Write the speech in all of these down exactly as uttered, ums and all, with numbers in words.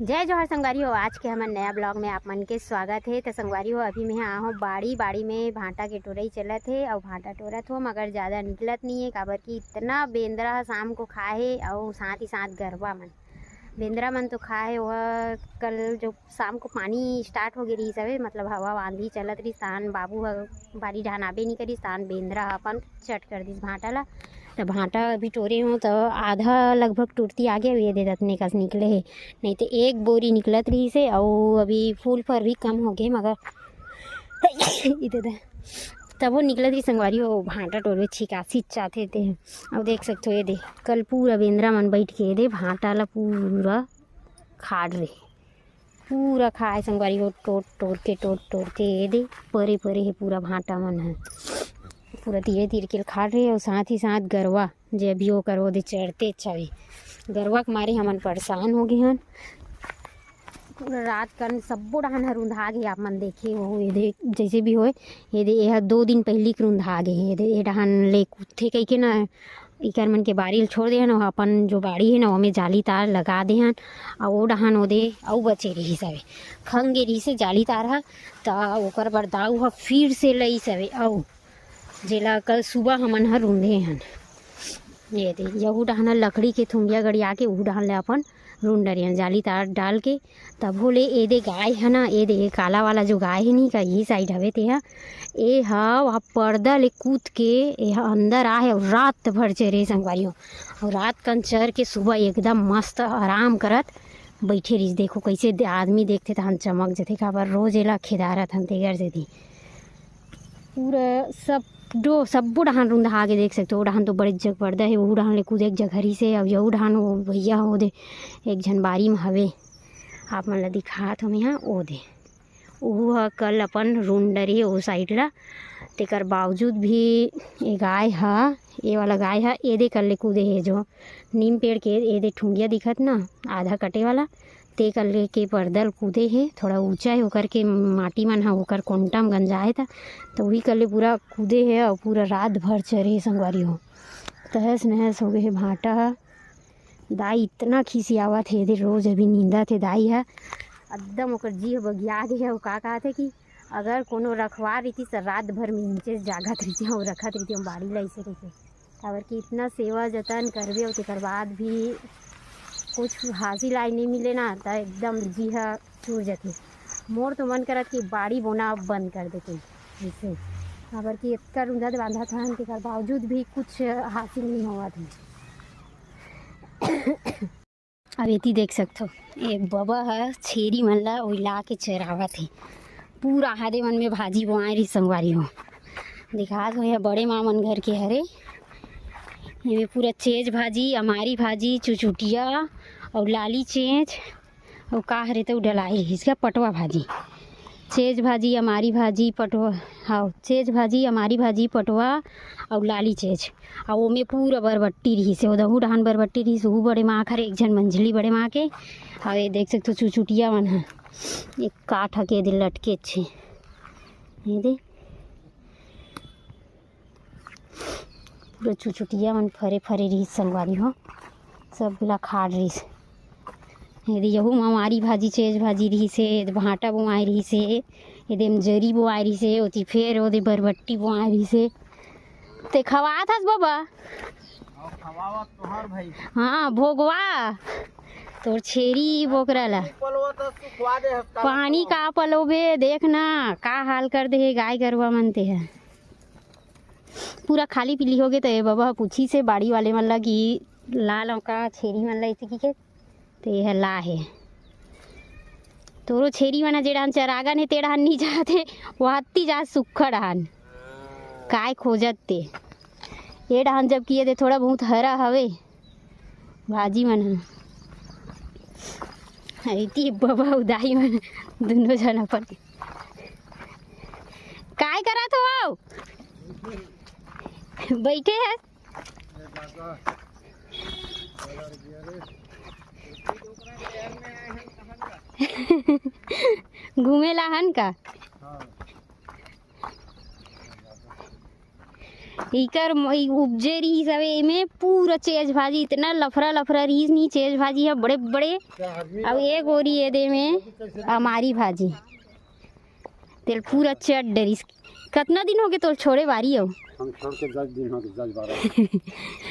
जय जोहार संगवारी हो, आज के हमर नया ब्लॉग में आप मन के स्वागत हे। त संगवारी हो, अभी मैं आए हों बाड़ी, बाड़ी में भांटा के टोरई चलत हे अउ भांटा टोरत हों, मगर ज़्यादा निकलत नहीं है, काबर कि इतना बेंदरा ह शाम को खाए हे अउ साथ ही साथ गरवा मन, बेंदरा मन तो खाए हे। वह कल जो शाम को पानी स्टार्ट हो गए रही हवे, मतलब हवा आंधी चलत रही, तान बाबू ह बाड़ी ढान आबे नहीं करी, तान बेंदरा ह अपन चट कर दिस भांटा ला। त भांटा अभी टोरे हों त आधा लगभग टूरती आगे, ये दे दतने कस निकले हे, नहीं तो एक बोरी निकलत रही से। अउ अभी फूल फर भी कम हो गए, मगर इधर दे तबो निकलत रही संगवारी हो, भांटा टोरवे छिकासी चाहते थे। अब देख सकते हो, ये दे कल पूरा बेंदरा मन बैठ के ये दे भांटा ला पूरा खाड़ रहे, पूरा खाए संगवारी हो, टोर टोर के, टोर टोर के ये दे परे परे हे पूरा भांटा मन है, पूरा धीरे धीरे के खाड़ रहे। और साथ ही साथ गरवा जे अभी ओकर ओदे चढ़ते चावे, गरवा के मारे हमन परेशान हो गए हन। पूरा रात कन सब्बो डहान हर रुंधा गे, आप मन देखे हो, ये दे जैसे भी होए, ये दे, ये दो दिन पहली के रुंधा गे, ये दे, ये डहान ले कुत्थे कह के ना, इकर मन के बारी ल छोड़ दे हन, अपन जो बाड़ी है ना, ओमे जाली तार लगा दे हन, अउ वो डहान ओदे अउ बचे रही सवे, खंगे रही से जाली तार ह, त ओकर बर दाऊ ह फिर से लई सवे, अउ जेला कल सुबह हमन ह रूंधे हन। ये दे, यहू डहान लकड़ी के थुंगिया गड़िया के उहू डहान ले अपन रूंध डरे हन, जाली तार डाल के। तभो ले ए दे गाय है ना, ए दे काला वाला जो गाय है नहीं का, यही साइड हवे ते हा, ए हा वहाँ पर्दा ले कूद के ए हा अंदर आए अउ रात भर चरे संगवारी हो। अउ रात कन चर के सुबह एकदम मस्त आराम करत बैठे रहिस। देखो कैसे दे-, आदमी देखते तहन चमक जथे, काबर रोज एला खेदारत हन तेकर सेती। पूरा सब डो सब्बो डहान रुंधा आगे देख सकते हो। वो डहान तो बड़े जग पर्दा है, वो डहान ले कूदे एक जगह रहिस हे, अब यहू डहान वो भैया हो दे एक झन बारी में हवे, आप मन ला दिखात हो मैं हा, ओ दे। उहू ह कल अपन रूंध डरे हे ओ साइड ला, तेकर बावजूद भी ए गाय ह, ए वाला गाय ह एदे कर ले कूदे हे, जो नीम पेड़ के एदे ठुंगिया दिखत ना, आधा कटे वाला, ते कर ले के पर्दा ल कूदे हे। थोड़ा ऊंचा हे ओकर के, माटी मन ह ओकर कोंटा म गंजाए था, तो वही कर ले पूरा कूदे हे और पूरा रात भर चरे हे संगवारी हो। तहस नहस हो गए हे भांटा ह। दाई इतना खिसियावत हे, एदे रोज अभी नींदत हे दाई ह, एकदम ओकर जी ह बगिया गे हे। अउ का कहत हे कि अगर कोनो रखवार रहितिस त रात भर में नीचे जागत रहितिस, अउ रखत रहितिस बाड़ी ला ऐसे करके, काबर कि इतना सेवा जतन करबे अउ तेकर बाद भी कुछ हासिल आय नहीं मिले ना, त एकदम जी ह चूर जथे। मोर तो मन करत कि बाड़ी बोना बंद कर देते जैसे, काबर कि इतना रुंधत बांधत हन, तेकर बावजूद भी कुछ हासिल नहीं होवत हे। अब एती देख सकथो, ए बबा ह छेरी मन ला उइला के चरावत हे। पूरा हादे मन में भाजी बोआए रही संगवारी हो। दिखात हो, ये बड़े माँ मन घर के हरे। एमे पूरा चेज भाजी, अमारी भाजी, चुचुटिया अउ लाली चेज अउ का हरे त उ डलाए रहिस का पटवा भाजी। चेज भाजी, अमारी भाजी, पटवा, हाँ, चेज भाजी, अमारी भाजी, पटवा अउ लाली चेज। अउ ओमे पूरा बरबट्टी रहिस हे, ओदहू डहान बरबट्टी रहिस, उहू बड़े माँ के हरे, एक झन मंझली बड़े माँ के। अउ ये देख सकथो चुचुटिया मन ह, एक काठ के दे लटके छे, ये दे। पूरा चुचुटिया मन फरे फरे रहिस संगवारी हो, सब ला खाड़ रहिस। एदे यहू म अमारी भाजी, चेज भाजी रहिस हे, एदे भांटा बोआए रहिस हे, एदे म जरी बोआए रहिस हे, ओती फेर ओदे बरबट्टी बोआए रहिस हे। ते खवात हस बबा? हाँ, भोगवा, तोर छेरी बोकरा ला। पानी का पलोबे, देख ना का हाल कर दे हे गाय गरुवा मन ते ह। पूरा खाली पीली होगे, त ए बबा ह पूछिस हे बाड़ी वाले मन ला कि ला लौं का छेरी मन ला, अइसे कहिके, त ए ह ला हे। तोरो छेरी मन ह जे डहान चरागन हे, ते डहान नी जात हे, वो हत्ती जात सुक्खा डहान। काय खोजत ते? ए डहान जब किए दे थोड़ा बहुत हरा हवे, भाजी मन ह। अइती बबा अउ दाई मन दुनों झन अपन काय करत हो? बइठे हे। घूमे ला हन का? इकर म-, ई उपजे रिहिस हवे एमे पूरा चेज भाजी, इतना लफरा लफरा रिहिस नी, चेज भाजी ह बड़े बड़े। अउ एक ओरी एदे में अमारी भाजी, तेल पूरा चट डरिस। कतना दिन होगे तोर छोड़े बारी अउ? हम छोड़ के दस दिन होगे, दस बारह दिन।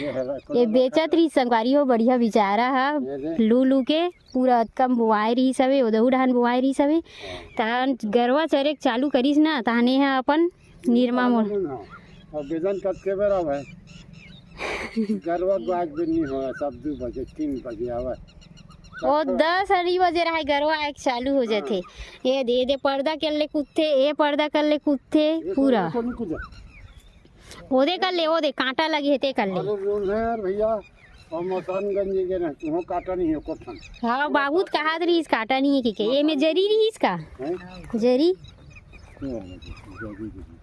ये है, ये बेचत रिहिस संगवारी हो, बढ़िया बिचारा ह। ये दे। लू लू के पूरा अतकम बोआए रिहिस हवे, ओदहू डहान बोआए रिहिस हवे। तहन गरवा चरे के चालू करिस ना, तहन ये ह अपन निरमा मोड़। और बेदन कब के बेरा भाई? गरवा को आज भी नहीं हो, सब दो बजे, तीन बजे आवे। ओ दस अढ़ी बजे रहे, गरवा आए के चालू हो जाथे। ये दे, ये दे पर्दा कर ले कूदथे, ये पर्दा कर ले कूदथे ये पूरा। सब तो नहीं कूदा। ओदे कर ले, ओदे कांटा लगे हे, ते कर ले। अरे रोज है यार भैया, हम मसानगंज के ना, तुहो काटा नहीं है कोठन। हाँ, बाबू त कहात रिहिस काटा नहीं है कि के। ये में जरी रिहिस का? हैं? जरी? ये वाला जरी, जरी, जरी।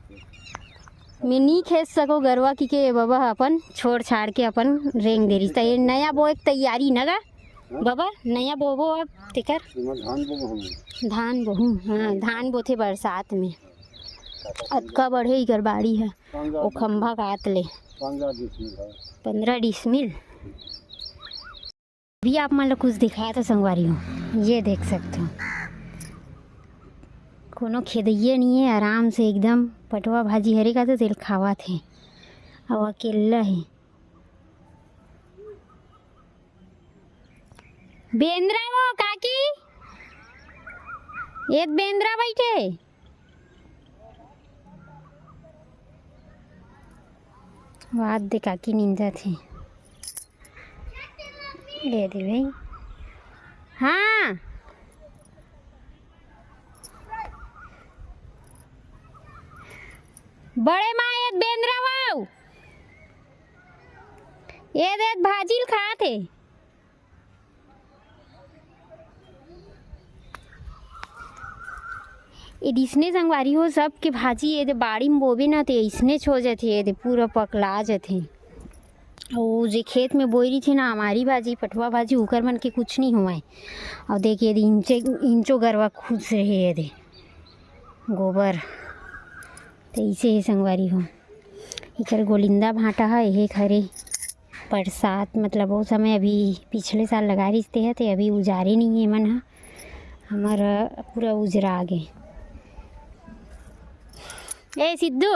में नी खेस सको गरवा कि के बाबा ह अपन छोड़ छाड़ के अपन रेंग दे रिहिस। त ये नया बोए के तैयारी न गा? हाँ? बाबा, नया बोबो अब तेकर? एमा धान बोबो हम। धान बोहू, हाँ, धान बोथे बरसात में। अतका बढ़े इकर बाड़ी ह, पाँच ओ हजार खंभा काट ले। पाँच हजार डिसमिल है। पंद्रह डिसमिल। अभी आप मन ल कुछ दिखात हों संगवारी हो, ये देख सकत हो, कोनो खेदइया नहीं है, आराम से एकदम पटवा भाजी हरे का तो तेल खावत हे, अउ अकेल्ला हे। बेंदरा वो काकी, ये बेंदरा बैठे। वाद दे काकी निंदत हे। ले दे भाई। हाँ। बड़े माँ, ये बेंदरा वाऊ। ये दे भाजी ल खात हे। ए दिसने संगवारी हो, सबके भाजी ए दे बाड़ी म बोबे ना, ते अइसनेच हो जथे, ए दे पूरा पकला जथे। अउ जे खेत में बोए रहिथे ना, अमारी भाजी, पटवा भाजी, ओकर मन के कुछ नहीं होवय। अउ देखिए, ए दे इंचे, इंचो गरवा खुश रहे, ए दे गोबर। त अइसे हे संगवारी हो, एकर गोलिंदा भांटा ह, एहे खरे। बरसात, मतलब, वो समय अभी पिछले साल लगा रिहिस ते ह, ते अभी उजारे नहीं हे एमन ह। हमर पूरा उजरा गे। ए सिद्धू,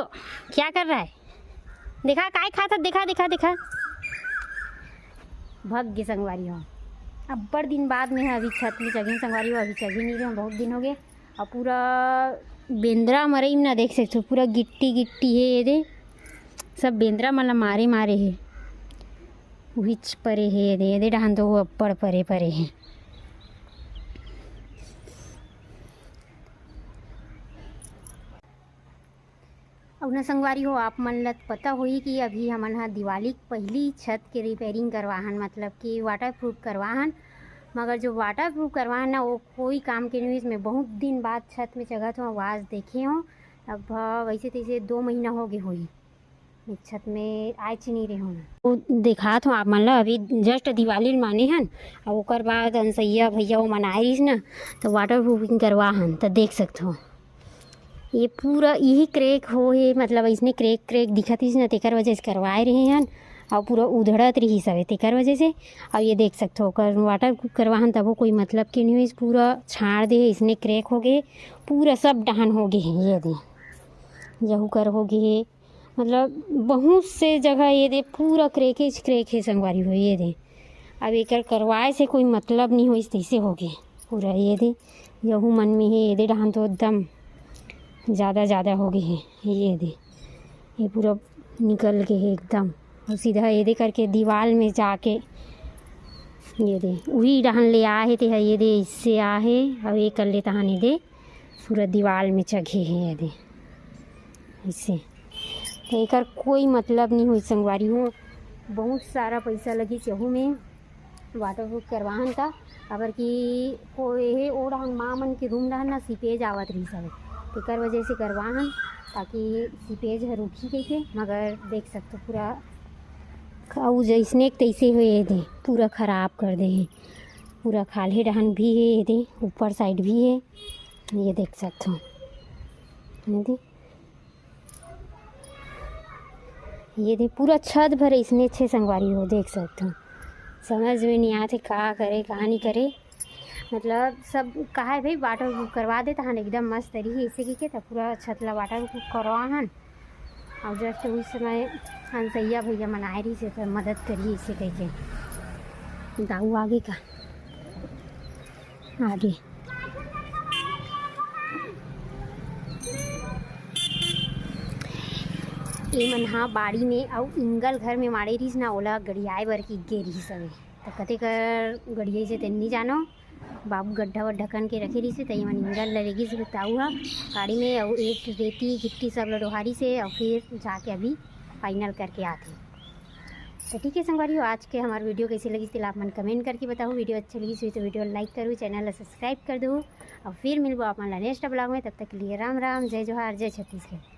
क्या कर रहा है? देखा, काय खाता, देखा, देखा, देखा। भग गे संगवारी हो। अब्बड़ दिन बाद में ह अभी छत में चघेन संगवारी हो, अभी चघे नहीं रहे, बहुत दिन हो गए। अउ पूरा बेंदरा मरई में ना देख सकथो, पूरा गिट्टी गिट्टी हे ये दे, सब बेंदरा मन ला मारे मारे हे, उहिच परे हे ये दे, ये दे डहान तो वो अब्बड़ परे परे हे। अउ न संगवारी हो, आप मन ल पता होही कि अभी हमन ह दिवाली के पहिली छत के रिपेयरिंग करवाहन, मतलब कि वाटरप्रूफ करवाहन। मगर जो वाटरप्रूफ करवाहन ना, वो कोई काम के नहीं होइस। मैं बहुत दिन बाद छत में चघत हों, आवाज देखे हों। अब वैसे तैसे दो महीना हो गए होही, मैं छत में आए च नहीं रहे हों। वो दिखात हों आप मन ल, अभी जस्ट दिवाली ल माने हन, अउ ओकर बाद अनसैया भैया वो मनाए रहिस ना, तो वाटरप्रूफिंग करवाहन, तो देख सकत हो। ये पूरा यही क्रैक हो हे, मतलब, इसने क्रैक, क्रैक दिखत रहिस ना, तेकर वजह से करवाए रहे हन, अउ पूरा उधड़त रहिस हवे, तेकर वजह से। अउ ये देख सकथो, ओकर वाटर करवाहन, तभो कोई मतलब के नहीं होइस, पूरा छाड़ दे हे, इसने क्रैक हो गे, पूरा सब डहान हो गे हे, ये दे, यहू कर हो गे हे, मतलब, बहुत से जगह ये दे, पूरा क्रैकेज क्रैक हे संगवारी हो, ये दे। अब एकर करवाए से कोई मतलब नहीं होइस, तैसे हो गे पूरा। ये दे, यहू मन में हे, ये दे डहान तो एकदम ज़्यादा, ज़्यादा हो गे हे। ये दे, ये पूरा निकल गे हे एकदम, अउ सीधा ये दे करके दीवाल में जाके, ये दे, उही डहान ले आ हे, ते ह, ये दे, इससे आ हे, अउ ये कर ले तहान, ये दे, पूरा दीवाल में चघे हे, ये दे, ऐसे। तो एकर कोई मतलब नहीं होइस संगवारी हो, बहुत सारा पैसा लगिस यहू में वाटरप्रूफ करवाहन का, काबर कि कोई हे ओ डहन माँ मन के रूम डहन ना सीपेज आवत रहिस हवे, तेकर वजह से करवाहन, ताकि सीपेज ह रुकही कहिके। मगर देख सकथो पूरा अउ जैसने के तैसे होए दे, पूरा खराब कर दे हे। पूरा खाल्हे डहन भी हे, ये दे ऊपर साइड भी हे, ये देख सकथो, ये दे। ये दे पूरा छत भर इसने छे संगवारी हो, देख सकत हो। समझ में नहीं आते का करे, का नहीं करे। मतलब सब कहा है भाई, वाटर प्रूफ करवा देता हन, एकदम मस्त रही ऐसे की के, त पूरा छत ला वाटर प्रूफ करवा हन। और जस्ट उस समय हंसैया भैया मन आए रही से, त मदद करी ऐसे कह के। दाऊ आगे का आगे। ए मन हा बाड़ी में अउ इंगल घर में माड़े रहिस ना, ओला गड़ियाए बर की गे रहिस हवे। त कते कर गड़ियाइस हे तेन नी जानो, बाबू गड्ढा वड्ढा कन के रखे रहिस हे, त ए मन इंगल ल लेगिस ताऊ हा बाड़ी में, अउ एक रेती गिट्टी सब ल डोहारिस हे, अउ फिर जाके अभी फाइनल करके आथे। तो ठीक है संगवारी हो, आज के हमार वीडियो कैसे लगिस तेला आप मन कमेंट करके बताओ। वीडियो अच्छे लगिस होही तो वीडियो लाइक करू, चैनल ला सब्सक्राइब कर दो, और फिर मिलबो आप मन ला नेक्स्ट ब्लॉग में। तब तक के लिए राम राम, जय जोहार, जय छत्तीसगढ़।